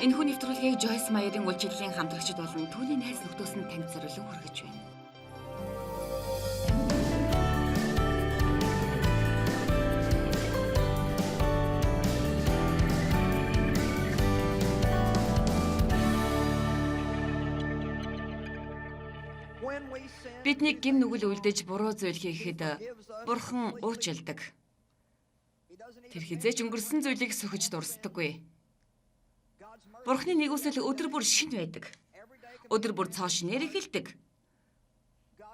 Энэхүү нэвтрүүлгийг Joyce Meyer-ийн үйлчилгээний хамтрагчид болон түүний найз нөхдөс нь танд зориулан хүргэж байна. Бидний гэм нүгэл үлдэж буруу зүйл хийхэд Бурхан уучилдаг. Тэр хизээч өнгөрсөн зүйлийг сөхөж дурсдаггүй. Бурханы нэгүсэл өдөр бүр шинэ байдаг. Өдөр бүр цоо шинээр эхэлдэг.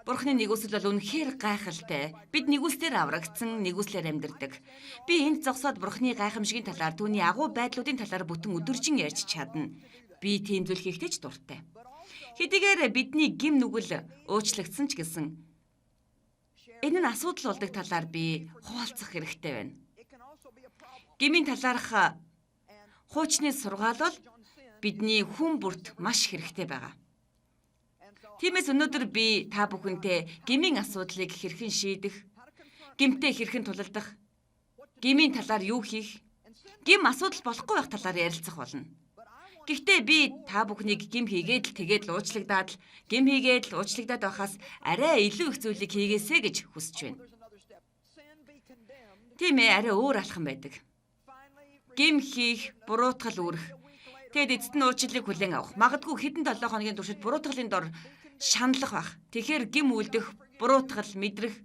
Бурханы нэгүсэл бол үнэхээр гайхалтай. Бид нэгүслээр аврагдсан, нэгүслээр амьдардаг. Би энд зогсоод Бурханы гайхамшигын талаар, түүний агуу байдлуудын талаар бүтэн өдөржин ярьж чадна. Би тийм зүйл хийхдээ ч дуртай. Хэдийгээр бидний гэм нүгэл уучлагдсан ч гэсэн энэ нь асуудал болдог талаар би хуваалцах хэрэгтэй байна. Гмийн талаарх хуучны сургаал бол бидний хүн бүрт маш хэрэгтэй байгаа. Тиймээс өнөөдөр би та бүхэнтэй гмийн асуудлыг хэрхэн шийдэх, гэмтэй хэрхэн тулалдах, гмийн талаар юу хийх, гэм асуудал болохгүй байх талаар ярилцах болно. Гэхдээ би та бүхнийг гэм хийгээд л тэгээд л уучлагдаад л гэм хийгээд л уучлагдаад байхаас арай илүү их зүйлийг хийгээсэй гэж хүсэж байна. Тийм ээ, арай өөр алхам байдаг. Гэм хийх, буруутгал үүрэх. Тэгэд эцэст нь уучлалыг хүлээн авах. Магадгүй хэдэн 7 хоногийн туршид буруутгалын дор шаналлах байх. Тэгэхээр гэм үлдэх, буруутгал мэдрэх,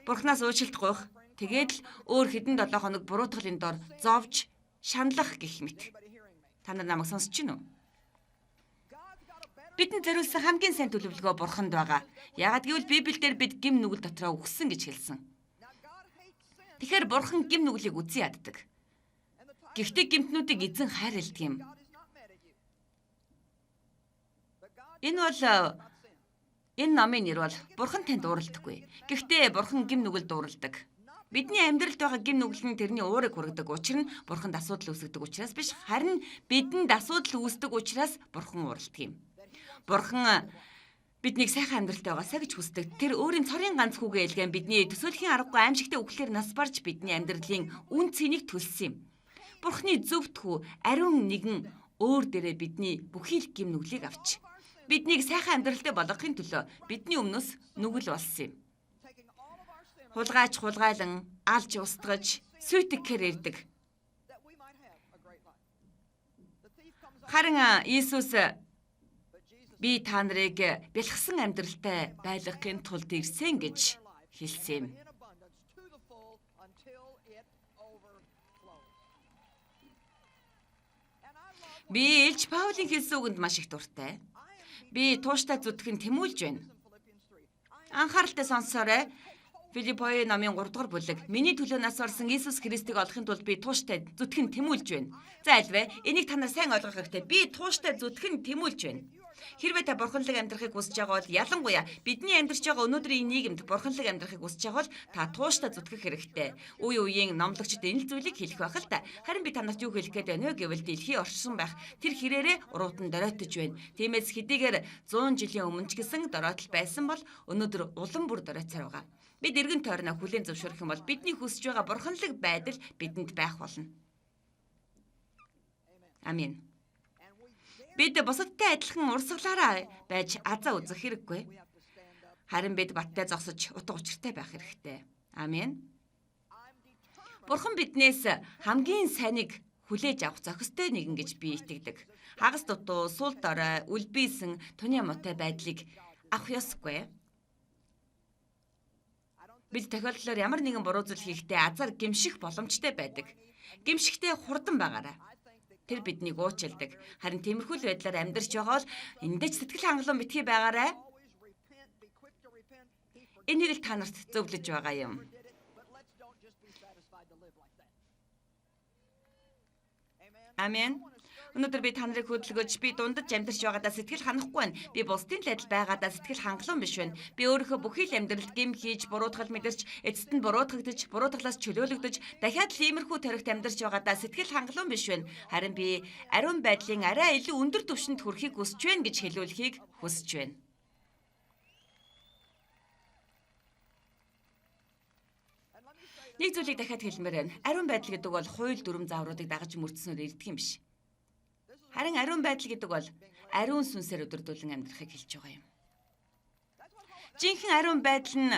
Бурханаас уучлалт гуйх. Тэгээд л өөр хэдэн 7 хоног буруутгалын дор зовж, шаналлах гэх мэт. Та нар намайг сонсож байна уу? Бидэнд зориулсан хамгийн сайн төлөвлөгөө Бурханд байгаа. Яагаад гэвэл Библиэлд бид гэм нүгэл дотроо үхсэн гэж хэлсэн. Тэгэхээр Бурхан гэм нүглийг үзэн яддаг. Гэхдээ гэмтнүүдийг эзэн хайрладаг юм. Энэ бол энэ номын нэр бол Бурхан танд уурладаггүй. Гэхдээ Бурхан гэм нүгэл дуурладаг. Бидний амьдралд байгаа гэм нүгэл нь тэрний уурыг хүргэдэг. Учир нь Бурханд асуудал үүсгэдэг учраас биш, харин бидэнд асуудал үүсдэг учраас Бурхан уурладаг юм. Бурхан биднийг сайхан амьдралтай байгаасаа гэж хүсдэг. Тэр өөрийн цорын ганц хүүгээ илгээн бидний төсөөлхийн аргагүй аимшигтай үхлээр нас барж бидний амьдралын үн цэнийг төлсөн юм. Бурханы зөвхт хүү ариун нэгэн өөр дээрээ бидний бүхий л гэм нүглийг авч биднийг сайхан амьдралтай болгохын төлөө бидний өмнөөс нүгэл болсон юм. Хулгайч хулгайлан, алж устгаж, сүйтгэхээр ирдэг. Харин Иесус би та нарыг бэлхсэн амьдралтай байлгахын тулд ирсэн гэж хэлсэн юм. Би Элч Паулийн хэлсэн үгэнд маш их дуртай. Би тууштай зүтгэн тэмүүлж байна. Анхааралтай сонсоорой. Филиппои номын 3 дугаар бүлэг. Миний төлөө нас барсан Иесус Христийг олохын тулд би тууштай зүтгэн тэмүүлж байна. За альвэ, энийг та нар сайн ойлгох хэрэгтэй. Би тууштай зүтгэн тэмүүлж байна. Хэрвээ та бурханлаг амьдрахыг хүсэж байгаа бол ялангуяа бидний амьдарч байгаа өнөөдрийн нийгэмд бурханлаг амьдрахыг хүсэж байгаа бол та тууштай зүтгэх хэрэгтэй. Үе үеийн номлогчид энэ л зүйлийг хэлэх байх л та. Харин би та нарт юу хэлэх гээд байна вэ гэвэл дэлхий орчсон байх. Тэр хэрээрээ урууд нь доройтож байна. Тиймээс хэдийгээр 100 жилийн өмнө ч гэсэн доройтол байсан бол өнөөдөр улам бүр доройтсоор байгаа. Бид эргэн тойрноо хүлээн зөвшөөрөх юм бол бидний хүсэж байгаа бурханлаг байдал бидэнд байх болно. Амен. Бид бусадтай адилхан урсгалаараа байж азаа үзэх хэрэггүй. Харин бид баттай зогсож утга учиртай байх хэрэгтэй. Амен. Бурхан биднээс хамгийн сайныг хүлээж авах зохистой нэгэн гэж би итгэдэг. Хагас дутуу, сул дорой, үлбийсэн туны муутай байдлыг авах ёсгүй. Бид тохиолдлоор ямар нэгэн буруу зүйл хийхдээ азар гэмших боломжтой байдаг. Гэмшихтэй хурдан байгаарай. Тэр биднийг уучилдаг. Харин тиймэрхүү л байдлаар амьдарч байгаа бол эндээ ч сэтгэл хангалуун битгий байгаарай. Энийг л та нарт зөвлөж байгаа юм. Амен. Өнөөдөр би та нарыг хөдөлгөж, би дундаж амьдарч байгаадаа сэтгэл ханахгүй байна. Би бусдын л адил байгаадаа сэтгэл хангалуун биш байна. Би өөрийнхөө бүхий л амьдралд гэм хийж, буруутгал мэдэрч, эцэст нь буруутгагдаж, буруутгалаас чөлөөлөгдөж, дахиад л иймэрхүү төрөгт амьдарч байгаадаа сэтгэл хангалуун биш байна. Харин би ариун байдлын арай илүү өндөр түвшинд хүрэхийг хүсэж байна гэж хэлүүлэхийг хүсэж байна. Нэг зүйлийг дахиад хэлмээр байна. Ариун байдал гэдэг бол хууль дүрм заавруудыг дагаж мөрдсөнөөр ирдэг юм биш. Харин ариун байдал гэдэг бол ариун сүнсээр өдөрдүүлэн амьдрахыг хэлж байгаа юм. Жинхэнэ ариун байдал нь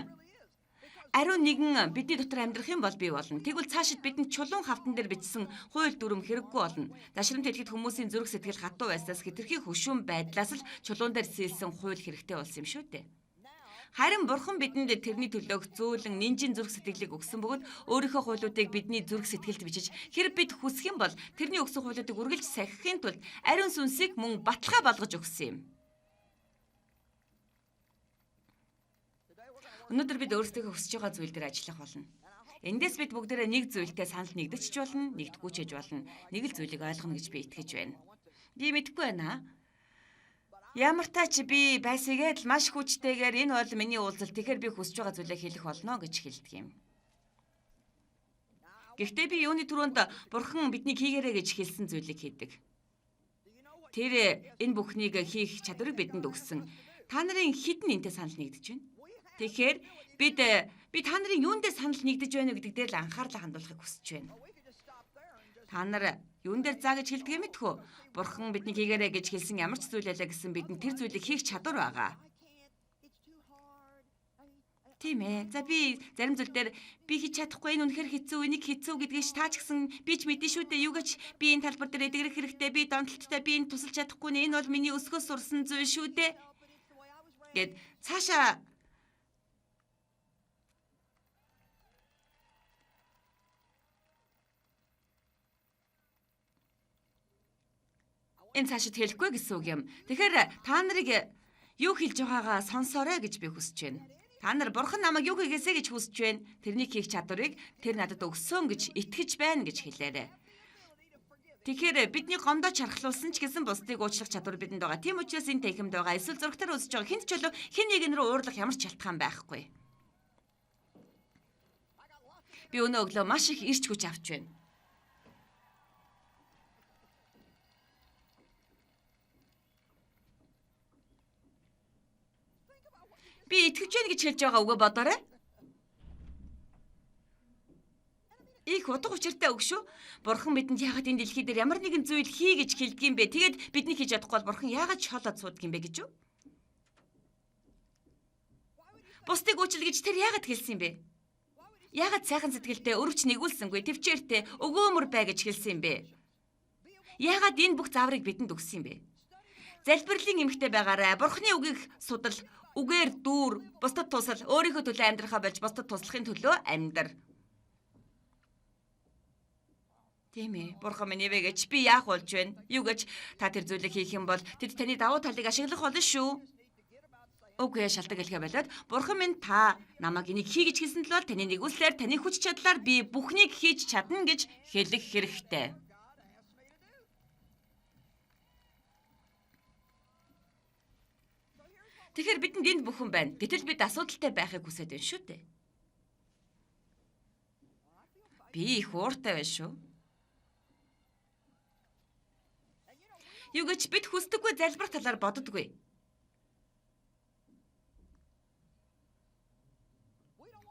ариун нэгэн бидний дотор амьдрах юм бол бий болно. Тэгвэл цаашид бидэнд чулуун хавтан дээр бичсэн хууль дүрм хэрэггүй болно. Дашрамт хэлэхэд хүмүүсийн зүрх сэтгэл хатуу байснаас хэтэрхий хөшүүн байдлаас л чулуун дээр сэлсэн хууль хэрэгтэй болсон юм шүү дээ. Харин Бурхан бидэнд тэрний төлөөх зөөлөн нинжин зүрх сэтгэлийг өгсөн бөгөөд өөрийнхөө хуулиудыг бидний зүрх сэтгэлд бичиж хэрэг бид хүсэх юм бол тэрний өгсөн хуулиудыг үргэлж сахихын тулд ариун сүнсийг мөн баталгаа болгож өгсөн юм. Өнөөдөр бид өөрсдийнхөө хүсэж байгаа зүйл дээр ажиллах болно. Эндээс бид бүгдээрээ нэг зүйлтэй санал нэгдэж ч болно, нэгдэхгүй ч гэж болно. Нэг л зүйлийг ойлгоно гэж би итгэж байна. Би мэдэхгүй байна. Ямар тач би байсагээд л маш хүчтэйгээр энэ бол миний уулзалт. Тэгэхээр би хүсэж байгаа зүйлээ хэлэх болно гэж хэлдэг юм. Гэхдээ би юуны түрүүнд Бурхан биднийг хийгээрэй гэж хэлсэн зүйлийг хийдэг. Тэр энэ бүхнийг хийх чадварыг бидэнд өгсөн. Та нарын хэд нь энтэй санал нэгдэж байна? Тэгэхээр би та нарын юун дээр санал нэгдэж байна вэ гэдэг дээр л анхаарлаа хандуулахыг хүсэж байна. Та нар юун дээр заа гэж хэлдэг юм мэдхүү? Бурхан биднийг хийгээрэй гэж хэлсэн ямар ч зүйл байлаа гэсэн бидэнд тэр зүйлийг хийх чадвар байгаа. Тийм ээ. За би зарим зүйл дээр би хийж чадахгүй, энэ үнэхээр хэцүү, энийг хэцүү гэдгийг та ч гэсэн би ч мэдэн шүү дээ. Юу гэж би энэ талбар дээр эдгэрэх хэрэгтэй, би донтолттой, би энэ тусалж чадахгүй, энэ бол миний өсгөөс сурсан зүйл шүү дээ гэд цаашаа энэ цаашид хэлэхгүй гэсэн үг юм. Тэгэхээр та нарыг юу хэлж байгаагаа сонсоорой гэж би хүсэж байна. Та нар Бурхан намайг юу хийгээсэй гэж хүсэж байна. Тэрнийг хийх чадварыг тэр надад өгсөн гэж итгэж байна гэж хэлээрэй. Тэгэхээр бидний гомдоо чархлуулсан ч гэсэн бусдыг уучлах чадвар бидэнд байгаа. Тийм учраас энэ танхимд байгаа эсвэл зурагтаар үзэж байгаа хэн ч болов хэн нэгэн рүү уурлах ямар ч шалтгаан байхгүй. Би өнөө өглөө маш их ирч хүч авч байна. Би итгэж байна гэж хэлж байгаа үгээ бодоорой. Их утга учиртай үг шүү. Бурхан бидэнд яагаад энэ дэлхий дээр ямар нэгэн зүйл хий гэж хэлдэг юм бэ? Тэгээд бидний хийж чадахгүй бол Бурхан яагаад шолоод суудаг юм бэ гэж юу? Бусдыг уучлал гэж тэр яагаад хэлсэн юм бэ? Яагаад сайхан сэтгэлтэй өрөвч нэгүүлсэнгүй төвчээртэй өгөөмөр бай гэж хэлсэн юм бэ? Яагаад энэ бүх зааврыг бидэнд өгсөн юм бэ? Залбирлын эмэгтэй байгаарай. Бурханы үгийг судал, үгээр дүүр, бусдад тусал, өөрийнхөө төлөө амьдрахаа болж бусдад туслахын төлөө амьдр. Тийм ээ. Бурхан минь эвэ гэж би яах болж байна? Юу гэж та тэр зүйлийг хийх юм бол тэд таны давуу талыг ашиглах болно шүү. Үгүй шалтгаан хэлэхэ болоод Бурхан минь та намайг энийг хий гэж хэлсэн л бол таны нэгүслээр, таны хүч чадлаар би бүхнийг хийж чадна гэж хэлэх хэрэгтэй. Тэгэхээр бидэнд энд бүхэн байна. Гэтэл бид асуудалтай байхыг хүсэж байна шүү дээ. Би их ууртай байна шүү. Юу гэж бид хүсдэггүй залбирах талаар боддоггүй.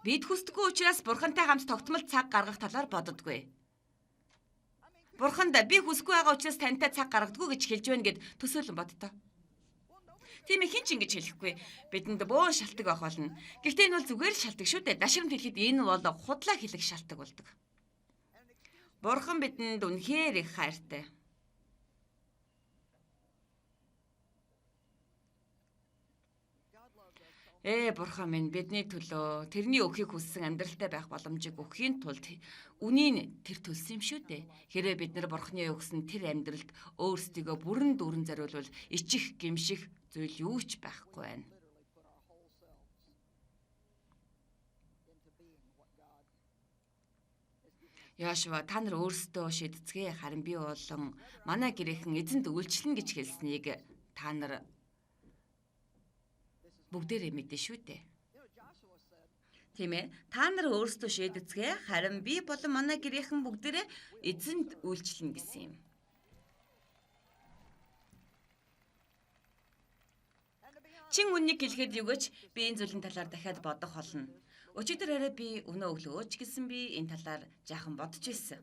Бид хүсдэггүй учраас Бурхантай хамт тогтмол цаг гаргах талаар боддоггүй. Бурханд би хүсэхгүй байгаа учраас тантай цаг гаргадаггүй гэж хэлж байна гэд төсөөлөн боддоо. Тийм ээ, хэн ч ингэж хэлэхгүй. Бидэнд бөө шалтгаан байх болно. Гэхдээ энэ бол зүгээр л шалтгаан шүү дээ. Дашрамт хэлэхэд энэ бол худлаа хэлэх шалтгаан болдог. Бурхан бидэнд үнэхээр их хайртай. Бурхан минь бидний төлөө тэрний өгөхийг хүссэн амьдралтай байх боломжийг өгөхийн тулд үнийг тэр төлсөн юм шүү дээ. Хэрвээ бид нар Бурханы өгсөн тэр амьдралд өөрсдийгөө бүрэн дүүрэн зориулвал ичих, гэмших зүйл юу ч байхгүй байна. Яшуа, та нар өөрсдөө шийдэцгээе, харин би болон манай гэрийнхэн эзэнд үйлчлэнэ гэж хэлснийг та нар бүгдээрээ мэднэ шүү дээ. Тийм ээ. Та нар өөрсдөө шийдэцгээе, харин би болон манай гэрийнхэн бүгдээрээ эзэнд үйлчлэнэ гэсэн юм. Чин үннийг хэлэхэд юу гэж би энэ зүйлийн талаар дахиад бодох болно. Өчигдөр арай би өнөө өглөө ч гэсэн би энэ талаар жаахан бодож ирсэн.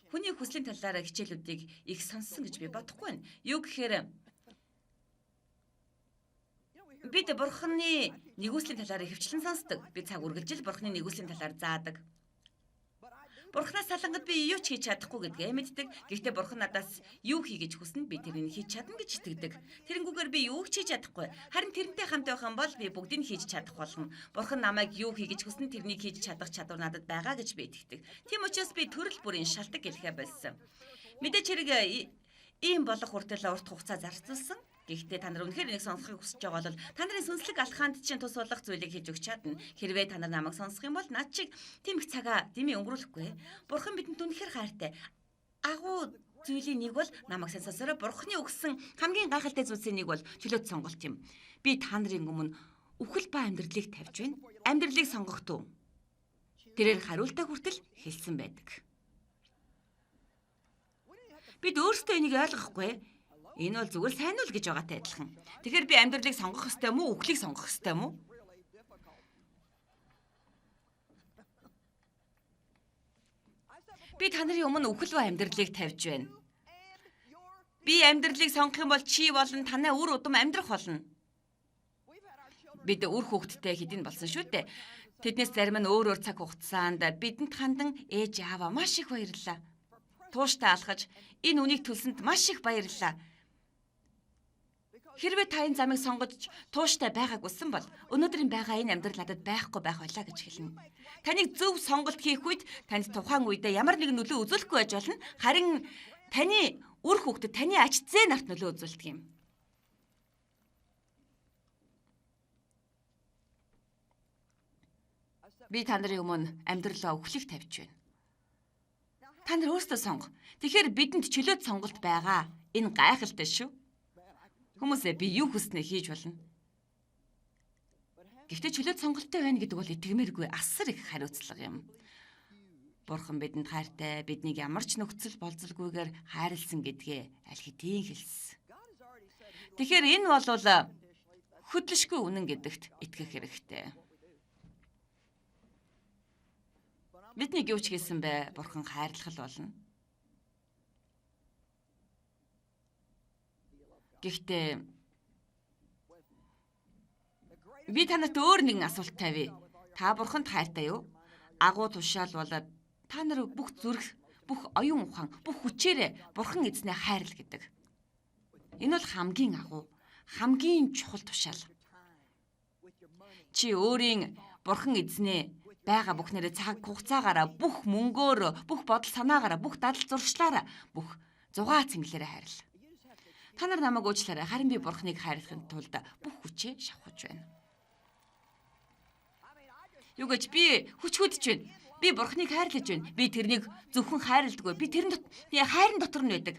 Хүний хүслийн талаар хичээлүүдийг их сонссон гэж би бодохгүй байна. Юу гэхээр бид Бурханы нэгүслийн талаар ихэвчлэн сонсдог. Би цаг үргэлжил Бурханы нэгүслийн талаар заадаг. Бурханаас салангад би юу ч хийж чадахгүй гэдгээ мэддэг. Гэхдээ Бурхан надаас юу хий гэж хүснэ би тэрнийг хийж чадна гэж итгэдэг. Тэрнгүүгээр би юу ч хийж чадахгүй. Харин тэрнтэй хамт байх юм бол би бүгдийг хийж чадах болно. Бурхан намайг юу хий гэж хүснэ тэрнийг хийж чадах чадвар надад байгаа гэж би итгэдэг. Тийм учраас би төрөл бүрийн шалтгаан гэлэхэ болсон. Мэдээч хэрэг ийм болох хүртэл урт хугацаа зарцуулсан. Гэхдээ та нар үнэхээр энийг сонсохыг хүсэж байгаа бол та нарын сүнслэг алхаанд чинь тус болох зүйлийг хийж өгч чадна. Хэрвээ та нар намайг сонсох юм бол над чиг тийм их цагаа дэмий өнгөрүүлэхгүй. Бурхан бидэнд үнэхээр хайртай. Агуу зүйлийн нэг бол намайг сайн сонсороо Бурханы өгсөн хамгийн гайхалтай зүйлсийн нэг бол чөлөөт сонголт юм. Би та нарын өмнө үхэл ба амьдралыг тавьж байна. Амьдралыг сонгох туу. Тэрээр хариултаа хүртэл хэлсэн байдаг. Бид өөрсдөө энийг ойлгохгүй. Энэ бол зүгээр сайн үл гэж байгаатай адилхан. Тэгэхээр би амьдралыг сонгох ёстой мүү, үхлийг сонгох ёстой мүү? Би та нарын өмнө үхэл ба амьдралыг тавьж байна. Би амьдралыг сонгох юм бол чи болон танай үр удам амьдрах болно. Бид үр хүүхэдтэй хэдийн болсон шүү дээ. Тэднээс зарим нь өөр өөр цаг хугацаанд бидэнд хандан ээж ааваа маш их баярлалаа. Тууштай алхаж энэ үнийг төлсөнд маш их баярлалаа. Хэрвээ та энэ замыг сонгож тууштай байгаагүйсэн бол өнөөдрийн байгаа энэ амьдрал надад байхгүй байх байлаа гэж хэлнэ. Таныг зөв сонголт хийх үед танд тухайн үедээ ямар нэгэн нөлөө үзүүлэхгүй байж болно. Харин таны үр хүүхдэд таны ач зээ нарт нөлөө үзүүлдэг юм. Би та нарын өмнө амьдралаа үхлийг тавьж байна. Та нар өөрсдөө сонго. Тэгэхээр бидэнд чөлөөт сонголт байгаа. Энэ гайхалтай шүү. Хүмүүсээ би юу хүснээ хийж болно. Гэхдээ чөлөөт сонголттой байна гэдэг бол итгэмээргүй асар их хариуцлага юм. Бурхан бидэнд хайртай, биднийг ямар ч нөхцөл болзолгүйгээр хайрлсан гэдгээ аль хэдийн хэлсэн. Тэгэхээр энэ бол хөдлөшгүй үнэн гэдэгт итгэх хэрэгтэй. Бидний юу ч хийсэн бэ? Бурхан хайрлах л болно. Гэхдээ би танарт өөр нэгэн асуулт тавья. Та Бурханд хайртай юу? Агуу тушаал бол та нар бүх зүрх, бүх оюун ухаан, бүх хүчээрээ Бурхан эзнээ хайрл гэдэг. Энэ бол хамгийн агуу, хамгийн чухал тушаал. Чи өөрийн Бурхан эзнээ байгаа бүхнээрээ цаг хугацаагаараа, бүх мөнгөөр, бүх бодол санаагаараа, бүх дадал зуршлаараа, бүх зугаа цэнгэлээрээ хайрл. Та нар намайг уучлаарай. Харин би Бурханыг хайрлахын тулд бүх хүчээ шавхаж байна. Юу гэж би хүч хөдөж байна. Би Бурханыг хайрлаж байна. Би тэрнийг зөвхөн хайрладаггүй. Би тэрэн хайрын дотор нь байдаг.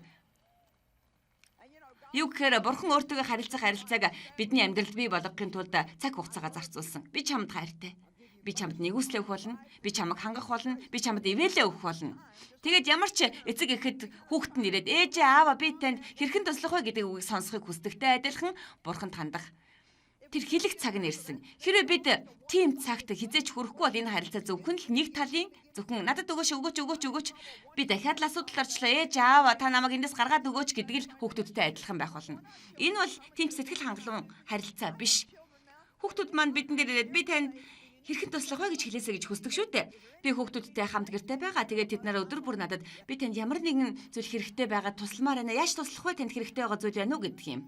Юу гэхээр Бурхан өөртөөгөө харилцах харилцааг бидний амьдралд бий болгохын тулд цаг хугацаагаа зарцуулсан. Би чамд хайртай. Би чамд нэгүслээ өгөх болно. Би чамайг хангах болно. Би чамд ивэлээ өгөх болно. Тэгээд ямар ч эцэг эхэд хүүхэд нь ирээд ээжээ аава би танд хэрхэн туслах вэ гэдэг үгийг сонсохыг хүсдэгтэй адилхан Бурханд хандах тэр хэлэх цаг нь ирсэн. Хэрвээ бид тийм цагт хизээч хүрэхгүй бол энэ харилцаа зөвхөн л нэг талын зөвхөн надад өгөөч өгөөч өгөөч өгөөч би дахиад л асуудал орчлоо ээж аава та намайг эндээс гаргаад өгөөч гэдэг л хүүхдүүдтэй адилхан байх болно. Энэ бол тийм ч сэтгэл хангалуун харилцаа биш. Хүүхдүүд маань бидэн дээр ирээд би танд хэрхэн туслах вэ гэж хэлээсэй гэж хүсдэг шүү дээ. Би хүүхдүүдтэй хамт гэрте байгаа. Тэгээд тэд нар өдөр бүр надад би танд ямар нэгэн зүйл хэрэгтэй байгаа тусламаар байна. Яаж туслах вэ? Танд хэрэгтэй байгаа зүйл байна уу гэдэг юм.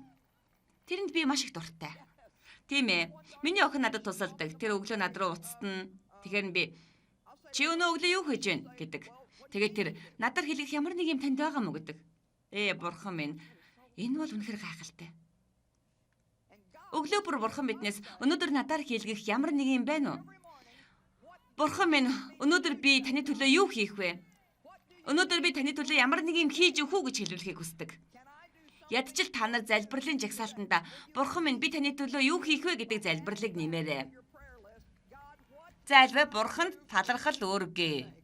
Тэрэнд би маш их дуртай. Тийм ээ. Миний охин надад тусалдаг. Тэр өглөө над руу уцтана. Тэгэхээр би чи өнөө өглөө юу хийж байна гэдэг. Тэгээд тэр надаар хэлэх ямар нэг юм танд байгаа мó гэдэг. Бурхан минь. Энэ бол үнэхээр гайхалтай. Өглөө бүр бурхан биднээс өнөөдөр надаар хийлгэх ямар нэг юм байна уу? Бурхан минь, өнөөдөр би таны төлөө юу хийх вэ? Өнөөдөр би таны төлөө ямар нэг юм хийж өгөх үү гэж хэлүүлэхийг хүсдэг. Ядчил та нар залбирлын жагсаалтанда бурхан минь би таны төлөө юу хийх вэ гэдэг залбирлыг нэмээрэй. За альва бурханд талархал өргөе.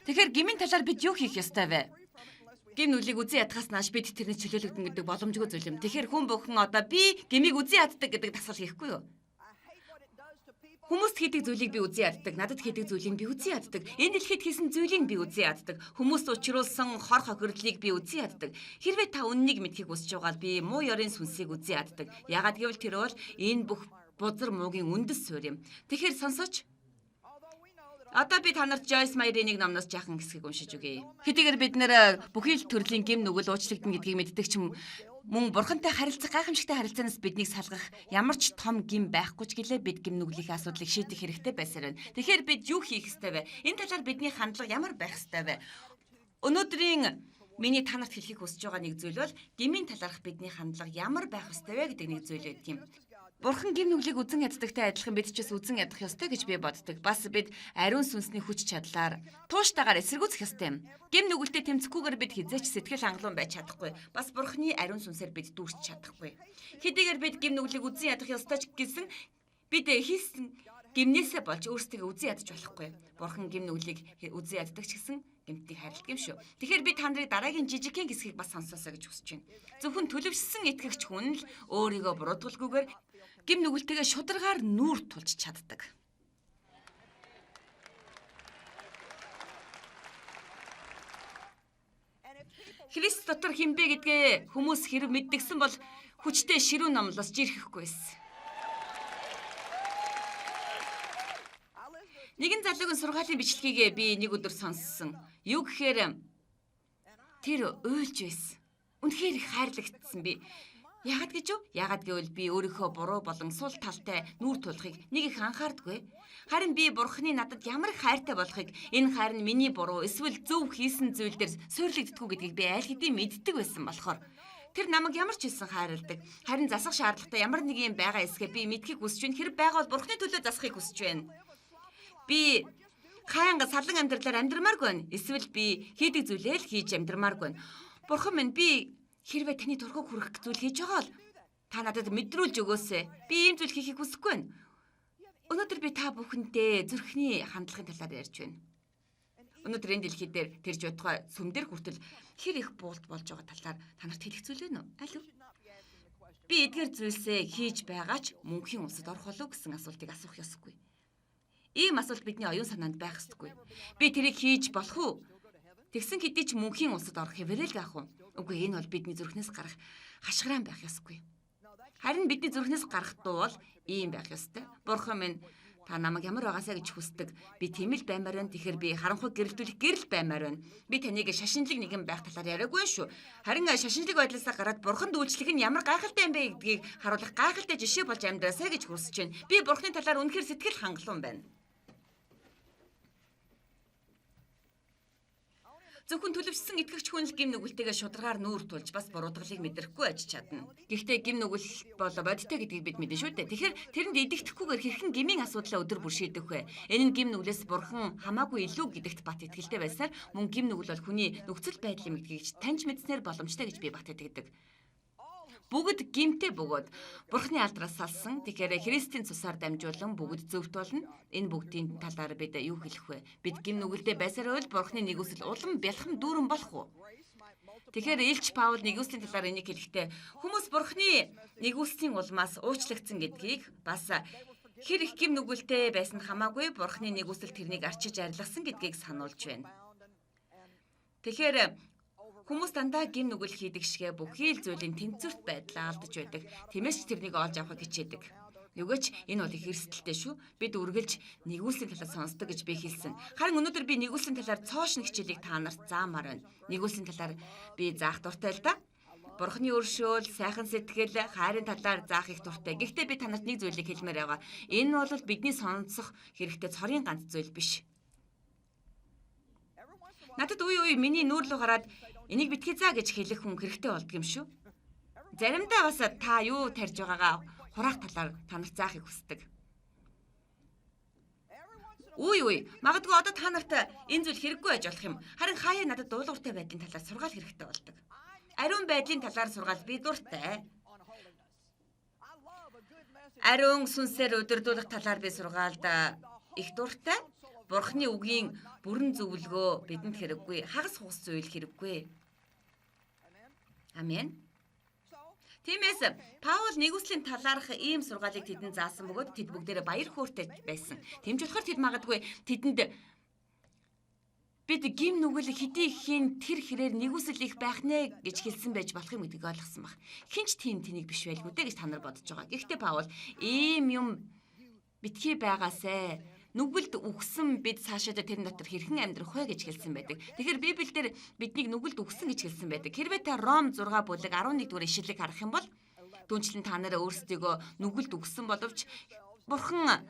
Тэгэхээр гмийн талаар бид юу хийх ёстой вэ? Гим нүглийг үзэн ядахаас нааш бид тэрнээс чөлөөлөгдөн гэдэг боломжгүй зүйл юм. Тэгэхээр хүн бүхэн одоо би гмийг үзэн яддаг гэдэг дасгал хийхгүй юу? Хүмүүст хийдэг зүйлийг би үзэн яддаг. Надад хийдэг зүйлийг би үзэн яддаг. Энэ дэлхийд хийсэн зүйлийг би үзэн яддаг. Хүмүүст учруулсан хор хохирлыг би үзэн яддаг. Хэрвээ та үннийг мэдхийг хүсэж байгаа бол би муу ёрын сүнсийг үзэн яддаг. Яагаад гэвэл тэр бол энэ бүх бузар муугийн үндэс суурь юм. Тэгэхээр сонсооч. Одоо би та нарт Joyce Meyer-ийн нэг номноос жаахан хэсгийг уншиж өгье. Хэдийгээр бид нэр бүхий л төрлийн гэм нүгэл уучлагдана гэдгийг мэддэг ч мөн бурхантай харилцах гайхамшигтай харилцаанаас биднийг салгах ямар ч том гэм байхгүй ч гэлээ бид гэм нүглийнхээ асуудлыг шийдэх хэрэгтэй байсаар байна. Тэгэхээр бид юу хийх ёстой вэ? Энэ талаар бидний хандлага ямар байх ёстой вэ? Өнөөдрийн миний та нарт хэлхийг хүсэж байгаа нэг зүйл бол гмийн талаарх бидний хандлага ямар байх ёстой вэ гэдэг нэг зүйл байдаг юм. Бурхан гэм нүглийг үзэн яддагтай адилхан бид ч бас үзэн ядах ёстой гэж би боддог. Бас бид ариун сүнсний хүч чадлаар тууштайгаар эсэргүүцэх ёстой юм. Гэм нүгэлтэй тэмцэхгүйгээр бид хэзээ ч сэтгэл хангалуун байж чадахгүй. Бас Бурханы ариун сүнсээр бид дүүрч чадахгүй. Хэдийгээр бид гэм нүглийг үзэн ядах ёстой ч гэсэн бид хийсэн гэмнээсээ болж өөрсдийгөө үзэн ядаж болохгүй. Бурхан гэм нүглийг үзэн яддаг ч гэсэн гэмтийг хайрладаг юм шүү. Тэгэхээр би та нарыг дараагийн жижигхэн хэсгийг бас сонсоосой гэж хүсэж байна. Зөвхөн төлөвшсөн итгэгч хүн л өөрийгөө буруудгалгүйгээр гэм нүгэлтэйгээ шударгаар нүүр тулж чаддаг. Христ дотор хэн бэ гэдгээ хүмүүс хэрэг мэддэгсэн бол хүчтэй ширүүн номлоос жирхэхгүй байсан. Нэгэн залуугийн сургаалын бичлэгийг би нэг өдөр сонссон. Юу гэхээр тэр уйлж байсан. Үнэхээр их хайрлагдсан би. Яагаад гэж юу? Яагаад гэвэл би өөрийнхөө буруу болон сул талтай нүүр тулахыг нэг их анхаардаггүй. Харин би Бурхны надад ямар их хайртай болохыг, энэ хайр нь миний буруу эсвэл зөв хийсэн зүйл дээр суйрлагддаггүй гэдгийг би аль хэдийн мэддэг байсан болохоор тэр намайг ямар ч хэлсэн хайрладаг. Харин засах шаардлагатай ямар нэг юм байгаа эсгээ би мэдхийг хүсэж байна. Хэрэг байгаа бол Бурхны төлөө засахыг хүсэж байна. Би хайнга салан амьдралаар амьдрмааргүй байна. Эсвэл би хийдэг зүйлээ л хийж амьдрмааргүй байна. Бурхан минь, би хэрвээ таны турхыг хүргэх зүйл хийж байгаа бол та надад мэдрүүлж өгөөсэй. Би ийм зүйл хийхийг хүсэхгүй байна. Өнөөдөр би та бүхэндээ зүрхний хандлагын талаар ярьж байна. Өнөөдөр энэ дэлхий дээр тэрж бодгой сүм дээр хүртэл хэр их буулт болж байгаа талаар та нарт хэлэх зүйл байна уу? Аль вэ? Би эдгээр зүйлсээ хийж байгаа ч мөнхийн улсад орох болов гэсэн асуултыг асуух ёсгүй. Ийм асуулт бидний оюун санаанд байх ёсгүй. Би тэрийг хийж болох уу? Тэгсэн хэдий ч мөнхийн улсад орох хэвээрэл байх уу? Үгүй, энэ бол бидний зүрхнээс гарах хашгираан байх ёсгүй. Харин бидний зүрхнээс гарах дуу бол ийм байх ёстой. Бурхан минь, та намайг ямар байгаасаа гэж хүсдэг. Би тийм л баймаар байна. Тэгэхээр би харанхуй гэрэлтүүлэх гэрэл баймаар байна. Би таныг шашинлаг нэгэн байх талаар яриаггүй шүү. Харин шашинлаг байдлаасаа гараад Бурханд үйлчлэх нь ямар гайхалтай юм бэ гэдгийг харуулах гайхалтай жишээ болж амьдраасаа гэж хүсэж байна. Би Бурханы талаар үнэхээр сэтгэл хангалуун байна. Зөвхөн төлөвшсөн итгэгч хүн л гэм нүгэлтэйгээ шударгаар нүүр тулж бас буруудгалыг мэдрэхгүй байж чадна. Гэхдээ гэм нүгэл бол бодиттой гэдгийг бид мэднэ шүү дээ. Тэгэхээр тэрэнд идэвхтэхгүйгээр хэрхэн гмийн асуудлаа өдөр бүр шийдэх вэ? Энэ нь гэм нүглээс бурхан хамаагүй илүү гэдэгт бат итгэлтэй байсаар мөн гэм нүгэл бол хүний нөхцөл байдал юм гэдгийг таньж мэдснээр боломжтой гэж би бат итгэдэг. Бүгд гэмтэй бөгөөд Бурхны алдраас салсан. Тэгэхээр Христийн цусаар дамжуулан бүгд зөвхт болно. Энэ бүгдийн талаар бид юу хэлэх вэ? Бид гэм нүгэлдээ байсаар байвал Бурхны нэгүсэл улам бялхам дүүрэн болох уу? Тэгэхээр Илч Паул нэгүслийн талаар энийг хэлэхдээ хүмүүс Бурхны нэгүслийн улмаас уучлагдсан гэдгийг бас хэр их гэм нүгэлтэй байсан хамаагүй Бурхны нэгүсэл тэрнийг арчиж арилгасан гэдгийг сануулж байна. Тэгэхээр хүмүүс дандаа гэм нүгэл хийдэг шигэ бүхий л зүйлийн тэнцвэрт байдлаа алдаж байдаг. Тиймээс ч тэрнийг олж авахыг хичээдэг. Нүгэч энэ бол их эрсдэлтэй шүү. Бид үргэлж нэгүслийн талаар сонсдог гэж би хэлсэн. Харин өнөөдөр би нэгүслийн талаар цоошин хичээлийг та нарт заамаар байна. Нэгүслийн талаар би заах дуртай л да. Бурхны өршөөл, сайхан сэтгэл, хайрын талаар заах их дуртай. Гэхдээ би та нарт нэг зүйлийг хэлмээр байгаа. Энэ бол бидний сонсох хэрэгтэй цорын ганц зүйл биш. Надад үе үе миний нүүр рүү хараад энийг битгий заа гэж хэлэх хүн хэрэгтэй болдго юм шүү. Заримдаа бас та юу тарьж байгаагаа хураах талаар та нарт заахыг хүсдэг. Үе үе магадгүй одоо та нарт энэ зүйл хэрэггүй байж болох юм. Харин хаяа надад дуулууртай байдлын талаар сургаал хэрэгтэй болдог. Ариун байдлын талаар сургаал би дуртай. Ариун сүнсээр удирдуулах талаар би сургаалд их дуртай. Бурхны үгийн бүрэн зөвлөгөө бидэнд хэрэггүй. Хагас хугас зүйл хэрэггүй. Амен. Тиймээс Паул нэгүслийн талаарх ийм сургаалыг тэдэнд заасан бөгөөд тэд бүгдээрээ баяр хөөртэй байсан. Тэмч болохоор тэд магадгүй тэдэнд бид гим нүгэл хэдий хийн тэр хэрээр нэгүсэл их байх нэ гэж хэлсэн байж болох юм гэдгийг ойлгосон баг. Хинч тийм тэнийг биш байлгүй дээ гэж та нар бодож байгаа. Гэхдээ Паул ийм юм битгий байгаасай. Нүгэлд үхсэн бид цаашаа тэрэн дотор хэрхэн амьдрах вэ гэж хэлсэн байдаг. Тэгэхээр Библиэлд биднийг нүгэлд үхсэн гэж хэлсэн байдаг. Хэрвээ та Ром 6 бүлэг 11 дугаар ишлэлийг харах юм бол түүнчлэн та нараа өөрсдийгөө нүгэлд үхсэн боловч Бурхан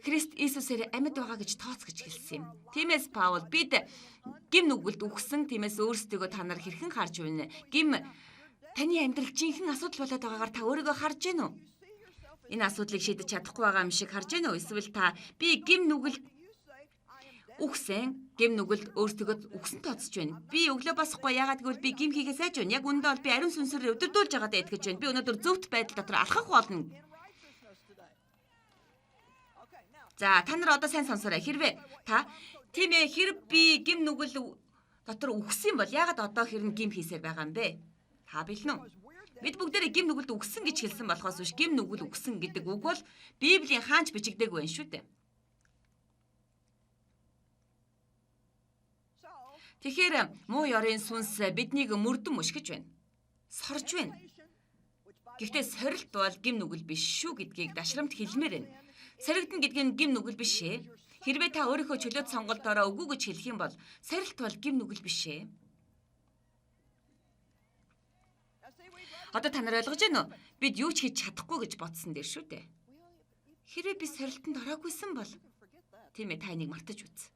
Христ Иесусээр амьд байгаа гэж тооц гэж хэлсэн юм. Тиймээс Паул бид гим нүгэлд үхсэн, тиймээс өөрсдийгөө та нар хэрхэн харж байна? Гим таны амьдрал жинхэнэ асуудал болоод байгаагаар та өөрийгөө харж байна уу? Энэ асуудлыг шийдэж чадахгүй байгаа юм шиг харж байна уу? Эсвэл та би гим нүгэлд үхсэн, гим нүгэлд өөрсдийгөө үхсэн тооцож байна. Би өглөө босохгүй, яагаад гэвэл би гим хийгээ сайж байна. Яг үүндээ бол би ариун сүнсээр өдөрдүүлж байгаадаа итгэж байна. Би өнөөдөр зөвхт байдал дотор алхах болно. За та нар одоо сайн сонсоорой. Хэрвээ та тийм ээ, хэрэг би гим нүгэл дотор үхсэн бол яагаад одоо хэрнэ гим хийсээр байгаа юм бэ? Та бэлэн үү? Бид бүгдээрээ гим нүгэлд үхсэн гэж хэлсэн болохоос биш гим нүгэл үхсэн гэдэг үг бол Библийн хаанч бичигдээгүй байх шүү дээ. Тэгэхээр муу ёрын сүнс биднийг мөрдөн мөшгөж байна. Сорж байна. Гэхдээ сорилт бол гим нүгэл биш шүү гэдгийг дашрамт хэлмээр байна. Соригдно гэдэг нь гим нүгэл биш ээ. Хэрвээ та өөрийнхөө чөлөөт сонголтоороо үгүй гэж хэлэх юм бол сорилт бол гим нүгэл биш ээ. Одоо та нар ойлгож байна уу? Бид юу ч хийж чадахгүй гэж бодсон дээр шүү дээ. Хэрвээ би сорилтонд ороогүйсэн бол тийм ээ, та энийг мартаж үз.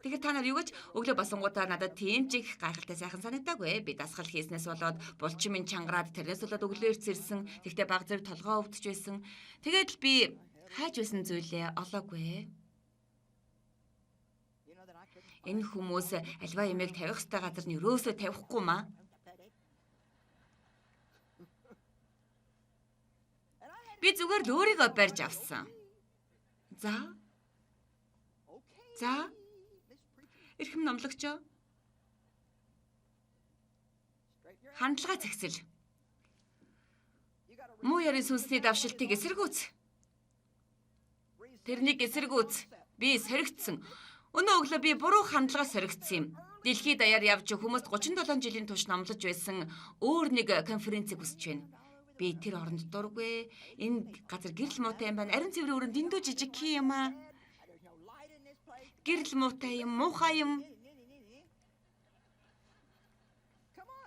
Тэгэхээр та нар юу гэж өглөө босонгуудаа надад тийм ч их гайхалтай сайхан санагдаагүй. Би дасгал хийснээс болоод булчин минь чангараад тэрнээс болоод өглөө эрт сэрсэн. Тэгтээ баг зэрэг толгоо өвдөж байсан. Тэгээд л би хайж байсан зүйлээ олоогүй. Энэ хүмүүс альва ямиг тавих ёстой газар нь ерөөсөө тавихгүй маа. Би зүгээр л өөрийгөө барьж авсан. За. За. Эрхэм номлогчоо. Хандлага зэгсэл. Муу ярын сүнсний давшилтыг эсэргүүц. Тэрнийг эсэргүүц. Би соригдсон. Өнөө өглөө би буруу хандлагаас соригдсон юм. Дэлхийд даяар явж хүмүүст 37 жилийн турш номлож байсан өөр нэг конференцийг хүсэж байна. Би тэр оронд дургүй. Энэ газар гэрэл муутай юм байна. Ариун цэврийн өрөөнд дэндүү жижиг юм аа. Гэрэл муутай юм, муухай юм.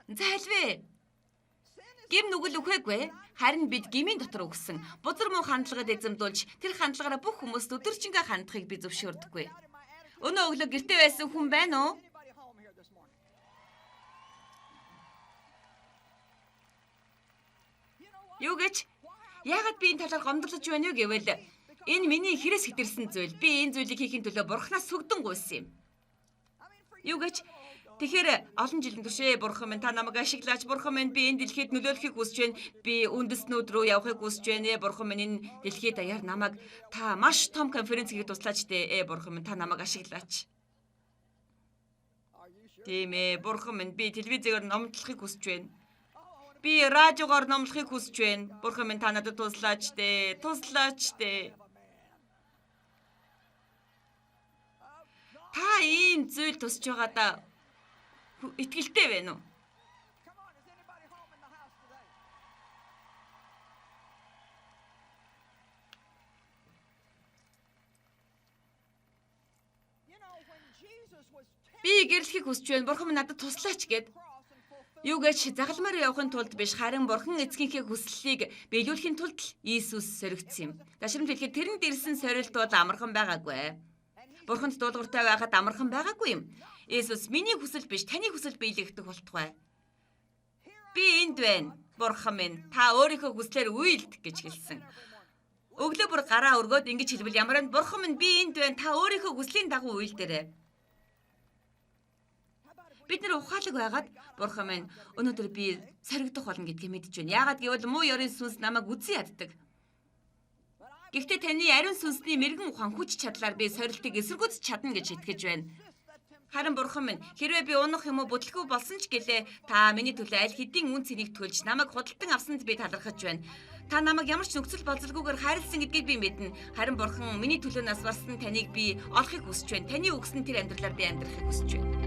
За хальвэ. Гим нүгэл үхээгүй. Харин бид гмийн дотор үхсэн. Бузар муу хандлагад эзэмдүүлж тэр хандлагаараа бүх хүмүүст өдөржингөө хандахыг би зөвшөөрдөггүй. Өнөө өглөө гэртээ байсан хүн байна уу? Юу гэж? Яагаад би энэ талаар гомдлож байна вэ гэвэл энэ миний хэрэгс хэтэрсэн зүйл. Би энэ зүйлийг хийхин төлөө бурхнаас сүгдэн гуйсан юм. Юу гэж? Тэгэхээр олон жилийн турш бурхан минь та намайг ашиглаач, бурхан минь би энэ дэлхийд нөлөөлөхийг хүсэж байна. Би үндэстнүүд рүү явахыг хүсэж байна. Бурхан минь энэ дэлхийд даяар намайг та маш том конференц хийхэд туслаач дээ. Бурхан минь та намайг ашиглаач. Тийм ээ, бурхан минь би телевизээр номдлохыг хүсэж байна. Би радиогоор номлохыг хүсэж байна. Бурхан минь та надад туслаач дээ. Туслаач дээ. Та ийм зүйл тусч байгаадаа итгэлтэй байна уу? Би гэрлэхийг хүсэж байна. Бурхан минь надад туслаач гэд. Юу гэж загалмаар явахын тулд биш, харин Бурхан эцгийнхээ хүслийг биелүүлэхийн тулд л Иесус соригдсон юм. Дашрамт хэлэхэд тэрэнд ирсэн сорилт бол амархан байгаагүй. Бурханд дуулууртай байхад амархан байгаагүй юм. Иесус миний хүсэл биш, таны хүсэл биелэгдэх болтугай. Би энд байна. Бурхан минь, та өөрийнхөө хүслээр үйлд гэж хэлсэн. Өглөө бүр гараа өргөөд ингэж хэлбэл ямар нь Бурхан минь би энд байна. Та өөрийнхөө хүслийн дагуу үйлдэрэй. Бид нэр ухаалаг байгаад Бурхан минь өнөөдөр би соригдох болно гэдгийг мэдэж байна. Яагаад гэвэл муу ёрын сүнс намайг үзэн яддаг. Гэхдээ таны ариун сүнсний мэрэгэн ухаан хүч чадлаар би сорилтыг эсэргүүцэж чадна гэж итгэж байна. Харин Бурхан минь, хэрвээ би унах юм уу бүтлгүй болсон ч гэлээ, та миний төлөө аль хэдийн үн цэнийг төлж намайг худалдан авсанд би талархаж байна. Та намайг ямар ч нөхцөл болзолгүйгээр хайрлсан гэдгийг би мэднэ. Харин Бурхан миний төлөө нас барсан таныг би олохыг хүсэж байна. Таны өгсөн тэр амьдралаар би амьдрахыг хүсэж байна.